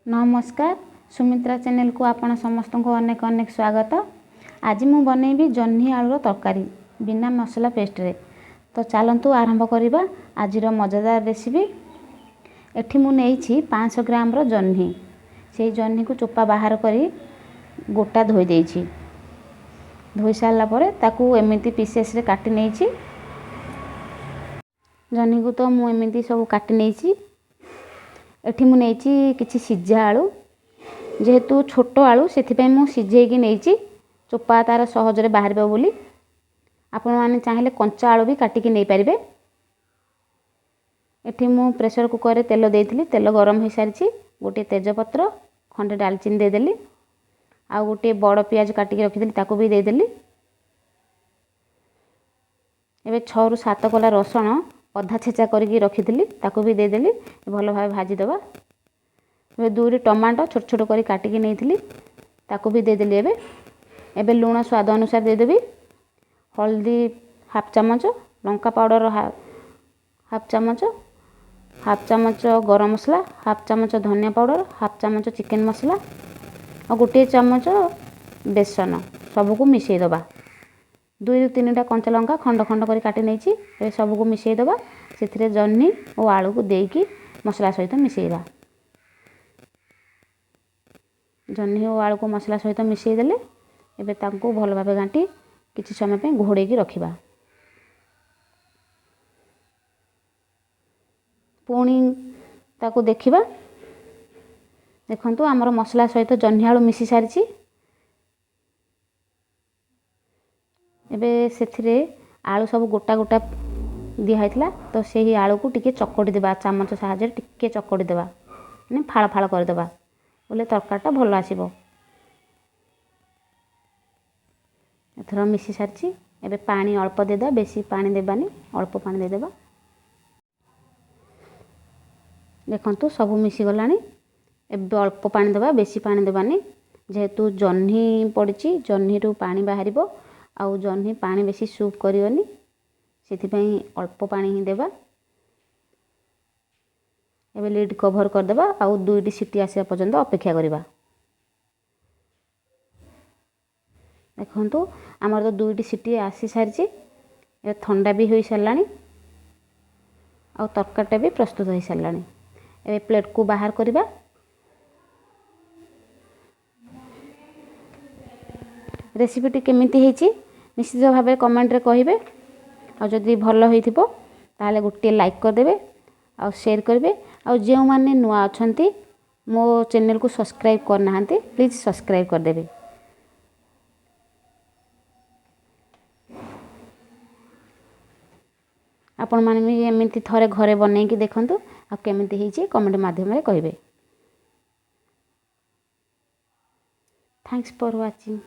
ନମସ୍କାର, ସୁମିତ୍ରା ଚ୍ୟାନେଲକୁ ଆପଣ ସମସ୍ତଙ୍କୁ ଅନେକ ଅନେକ ସ୍ୱାଗତ। ଆଜି ମୁଁ ବନେଇବି ଜହ୍ନି ଆଳୁର ତରକାରୀ ବିନା ମସଲା ପେଷ୍ଟରେ। ତ ଚାଲନ୍ତୁ ଆରମ୍ଭ କରିବା ଆଜିର ମଜାଦାର ରେସିପି। ଏଠି ମୁଁ ନେଇଛି 500 ଗ୍ରାମର ଜହ୍ନି। ସେଇ ଜହ୍ନିକୁ ଚୋପା ବାହାର କରି ଗୋଟା ଧୋଇ ଦେଇଛି। ଧୋଇ ସାରିଲା ପରେ ତାକୁ ଏମିତି ପିସେସ୍ରେ କାଟି ନେଇଛି। ଜହ୍ନିକୁ ତ ମୁଁ ଏମିତି ସବୁ କାଟି ନେଇଛି। ଏଠି ମୁଁ ନେଇଛି କିଛି ସିଝା ଆଳୁ। ଯେହେତୁ ଛୋଟ ଆଳୁ ସେଥିପାଇଁ ମୁଁ ସିଝେଇକି ନେଇଛି, ଚୋପା ତା'ର ସହଜରେ ବାହାରିବ ବୋଲି। ଆପଣମାନେ ଚାହିଁଲେ କଞ୍ଚା ଆଳୁ ବି କାଟିକି ନେଇପାରିବେ। ଏଠି ମୁଁ ପ୍ରେସର କୁକରରେ ତେଲ ଦେଇଥିଲି, ତେଲ ଗରମ ହୋଇସାରିଛି। ଗୋଟିଏ ତେଜପତ୍ର, ଖଣ୍ଡେ ଡାଲଚିନି ଦେଇଦେଲି, ଆଉ ଗୋଟିଏ ବଡ଼ ପିଆଜ କାଟିକି ରଖିଥିଲି ତାକୁ ବି ଦେଇଦେଲି। ଏବେ 6ରୁ 7 କଲା ରସୁଣ ଅଧା ଛେଚା କରିକି ରଖିଥିଲି ତାକୁ ବି ଦେଇଦେଲି। ଭଲ ଭାବେ ଭାଜିଦେବା। ଏବେ 2ଟି ଟମାଟୋ ଛୋଟ ଛୋଟ କରି କାଟିକି ନେଇଥିଲି ତାକୁ ବି ଦେଇଦେଲି। ଏବେ ଲୁଣ ସ୍ୱାଦ ଅନୁସାରେ ଦେଇଦେବି, ହଳଦୀ ହାଫ୍ ଚାମଚ, ଲଙ୍କା ପାଉଡ଼ର ହାଫ୍ ଚାମଚ, ହାଫ୍ ଚାମଚ ଗରମ ମସଲା, ହାଫ୍ ଚାମଚ ଧନିଆ ପାଉଡ଼ର, ହାଫ୍ ଚାମଚ ଚିକେନ୍ ମସଲା ଆଉ 1 ଚାମଚ ବେସନ ସବୁକୁ ମିଶାଇ ଦେବା। 2ରୁ 3ଟା କଞ୍ଚା ଲଙ୍କା ଖଣ୍ଡ ଖଣ୍ଡ କରି କାଟି ନେଇଛି, ଏବେ ସବୁକୁ ମିଶାଇ ଦେବା। ସେଥିରେ ଜହ୍ନି ଓ ଆଳୁକୁ ଦେଇକି ମସଲା ସହିତ ମିଶାଇବା। ଜହ୍ନି ଓ ଆଳୁକୁ ମସଲା ସହିତ ମିଶାଇ ଦେଲେ ଏବେ ତାଙ୍କୁ ଭଲ ଭାବେ ଘାଣ୍ଟି କିଛି ସମୟ ପାଇଁ ଘୋଡ଼େଇକି ରଖିବା। ପୁଣି ତାକୁ ଦେଖିବା। ଦେଖନ୍ତୁ ଆମର ମସଲା ସହିତ ଜହ୍ନି ଆଳୁ ମିଶି ସାରିଛି। ଏବେ ସେଥିରେ ଆଳୁ ସବୁ ଗୋଟା ଗୋଟା ଦିଆହେଇଥିଲା, ତ ସେହି ଆଳୁକୁ ଟିକେ ଚକଟି ଦେବା, ଚାମଚ ସାହାଯ୍ୟରେ ଟିକେ ଚକଟି ଦେବା, ମାନେ ଫାଳ ଫାଳ କରିଦେବା, ବୋଲେ ତରକାରୀଟା ଭଲ ଆସିବ। ଏଥର ମିଶି ସାରିଛି। ଏବେ ପାଣି ଅଳ୍ପ ଦେଇଦେବା, ବେଶୀ ପାଣି ଦେବାନି, ଅଳ୍ପ ପାଣି ଦେଇଦେବା। ଦେଖନ୍ତୁ ସବୁ ମିଶିଗଲାଣି। ଏବେ ଅଳ୍ପ ପାଣି ଦେବା, ବେଶୀ ପାଣି ଦେବାନି। ଯେହେତୁ ଜହ୍ନି ପଡ଼ିଛି, ଜହ୍ନିରୁ ପାଣି ବାହାରିବ, ଆଉ ଜହ୍ନି ପାଣି ବେଶୀ ସୁପ୍ କରିବନି, ସେଥିପାଇଁ ଅଳ୍ପ ପାଣି ହିଁ ଦେବା। ଏବେ ଲିଡ୍ କଭର୍ କରିଦେବା ଆଉ 2ଟି ସିଟି ଆସିବା ପର୍ଯ୍ୟନ୍ତ ଅପେକ୍ଷା କରିବା। ଦେଖନ୍ତୁ ଆମର ତ 2ଟି ସିଟି ଆସିସାରିଛି, ଏବେ ଥଣ୍ଡା ବି ହୋଇସାରିଲାଣି ଆଉ ତରକାରୀଟା ବି ପ୍ରସ୍ତୁତ ହୋଇସାରିଲାଣି। ଏବେ ପ୍ଲେଟ୍କୁ ବାହାର କରିବା। ରେସିପିଟି କେମିତି ହେଇଛି ନିଶ୍ଚିତ ଭାବରେ କମେଣ୍ଟରେ କହିବେ, ଆଉ ଯଦି ଭଲ ହେଇଥିବ ତାହେଲେ ଗୋଟିଏ ଲାଇକ୍ କରିଦେବେ ଆଉ ସେୟାର କରିବେ। ଆଉ ଯେଉଁମାନେ ନୂଆ ଅଛନ୍ତି ମୋ ଚ୍ୟାନେଲକୁ ସବସ୍କ୍ରାଇବ୍ କରିନାହାନ୍ତି, ପ୍ଲିଜ୍ ସବସ୍କ୍ରାଇବ୍ କରିଦେବେ। ଆପଣମାନେ ବି ଏମିତି ଥରେ ଘରେ ବନେଇକି ଦେଖନ୍ତୁ ଆଉ କେମିତି ହେଇଛି କମେଣ୍ଟ ମାଧ୍ୟମରେ କହିବେ। Thanks for watching.